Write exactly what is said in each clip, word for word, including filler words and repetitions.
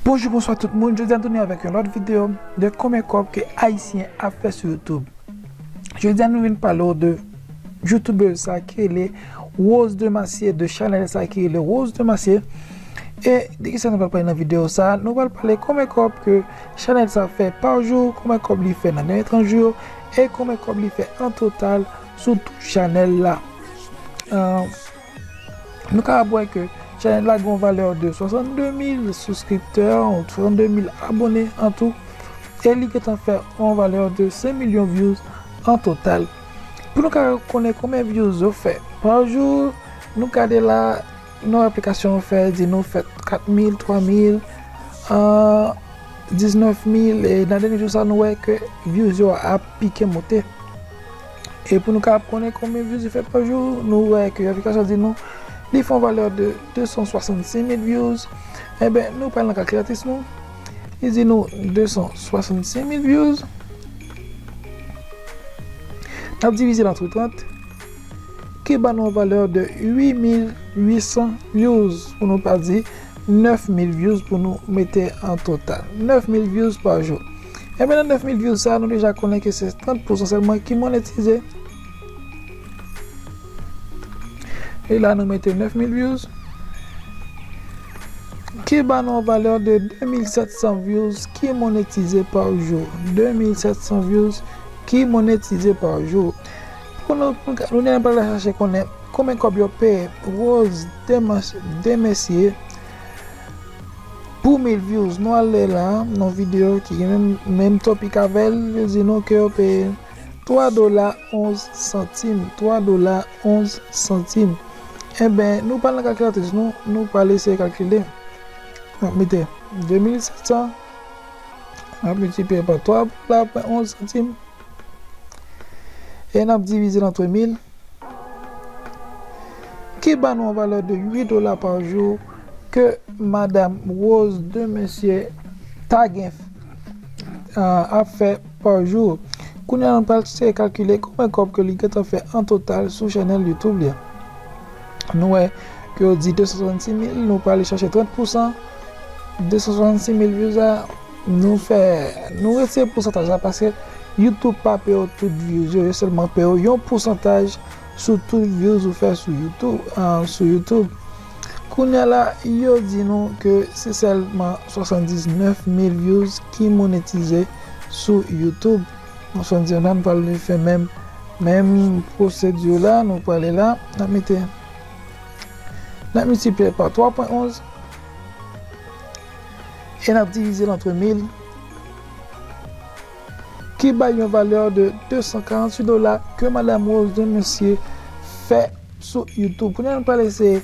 Bonjou, bonswa tout moun. Jodi a nou tounen avèk yon lòt videyo de konbyen kòb ke Ayisyen ap fè sou YouTube. Jodi a nou vin pale w de youtubèz sa ki rele Rose Demacié, de chanèl sa ki rele Rose Demacié. E de kisa nou pral pale nan videyo sa? Nou pral pale konbyen kòb ke chanèl sa fè pa jou, konbyen kòb li fè nan dènye trant jou yo, e konbyen kòb li fè an total sou tout chanèl la. Euh, Nou kapab wè ke chanèl la gen yon valè de swasannde mil souskriptè, swasannde mil abòne an tou, e li gentan fè yon valè de senk milyon views an total. Pou nou ka konnen konbyen views yo fè pa jou, nou gade la, nan aplikasyon yo fè, di nou fè kat mil, twa mil, euh, diznèf mil, e nan dènye jou sa, nou wè ke views yo ap pike monte. E pou nou kapab konnen konbyen views li fè pa jou, nou wè ke aplikasyon di nou li fè yon valè de de san swasannsis mil views. Enben, nou pral nan kalkilatris nou. Li di nou de san swasannsis mil views. N ap divize l antre trant, ki ba nou yon valè de uit mil uit san views, pou nou pa di nèf mil views pou nou mete an total. Nèf mil views pa jou. Enben, nan nèf mil views sa, nou deja konnen ke se trant pousan sèlman ki monetize. E la, nou mete nèf mil views, ki ba nou yon valè de de mil sèt san views ki monetize pa jou. De mil sèt san views ki monetize pa jou. Pou nou, pou nou, nou pral chache konnen konbyen kòb yo peye Rose Demacié, Demacié pou mil views. Nou ale la, nan videyo ki gen menm, menm topik avè l, yo di nou ke yo peye twa dola onz santim, twa dola onz santim. Enben, nou pral nan kalkilatris nou, nou pral eseye kalkile. N ap mete de mil sèt san, n ap miltipliye pa twa dola pwen onz santim, e n ap divize l antre mil, ki ba nou yon valè de uit dola pa jou ke Madam Rose Demacié ta gen, euh, ap fè pa jou. Kounye a, nou pral eseye kalkile konbyen kòb ke li gentan fè an total sou chanèl YouTube li a. Nou wè ke yo di de san swasannsis mil, nou pral chache trant pousan, de san swasannsis mil views a, nou fè, nou retire pousantaj la, paske YouTube pa peye w tout views yo, yo sèlman peye w yon pousantaj sou tout views ou fè sou YouTube, ah, sou YouTube. Kounye a la, yo di nou ke se sèlman swasanndiznèf mil views ki monetize sou YouTube. Donk, sa vle di nou pral fè menm, menm pwosedi la, nou prale la, n ap mete, n ap miltipliye pa twa pwen onz, e n ap divize l antre mil, ki bay yon valè de de san karanntuit dola ke Madam Rose Demacié fè sou YouTube. Kounye a, nou pral eseye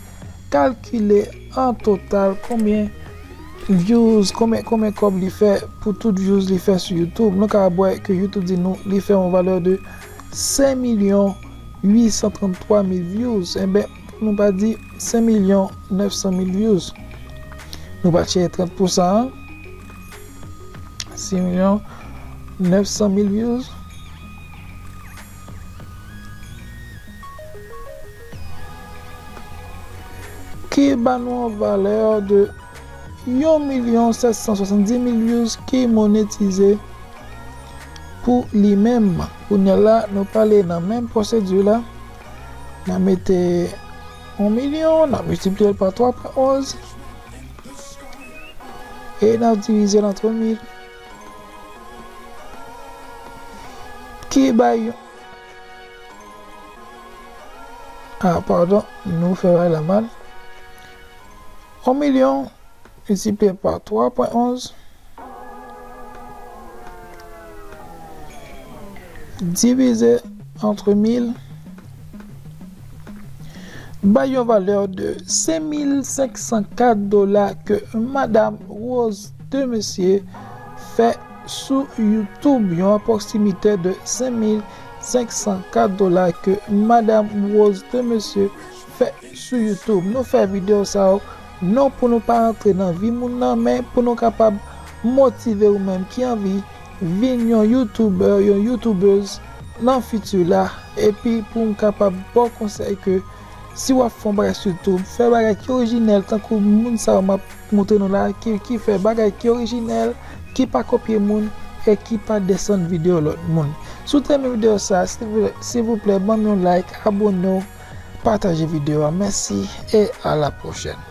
kalkile an total konbyen views, konbyen, konbyen kòb li fè pou tout views li fè sou YouTube. Nou ka wè ke YouTube di nou li fè yon valè de senk milyon uit san tranntwa mil views. Enben, nou pa di senk milyon nèf san mil views. Nou pa tcheke trant pousan an. Sis milyon nèf san mil views. Ki ba nou yon valè de yon milyon sèt san swasanndis mil views ki monetize pou li menm. Kounye a la, nou prale nan menm pwosedi la. N a mete yon milyon, n a miltipliye l pa twa pwen onz, e n a divize l antre mil. Ki bay yon, ah, padon, nou fè bagay la mal. Yon milyon miltipliye pa twa pwen onz divize antre mil bay yon valè de senk mil senk san kat dola ke Madam Rose Demacié fè sou YouTube, yon apwoksimite de senk mil senk san kat dola ke Madam Rose Demacié fè sou YouTube. Nou fè videyo sa yo, non pou nou pa rantre nan vi moun nan, men pou nou kapab motive ou menm ki anvi vin yon youtubè, yon youtubèz nan fiti la, epi pou m kapab ba w konsèy ke Si w ap fè yon bagay sou YouTube, fè bagay ki orijinèl, tankou moun sa yo m ap montre nou la, ki, ki fè bagay ki orijinèl, ki pa kopye moun, e ki pa desann videyo lòt moun. Si w te renmen videyo sa, silvouplè, silvouplè, ban m yon like, abòne w, pataje videyo a. Mèsi, e a la pwochèn.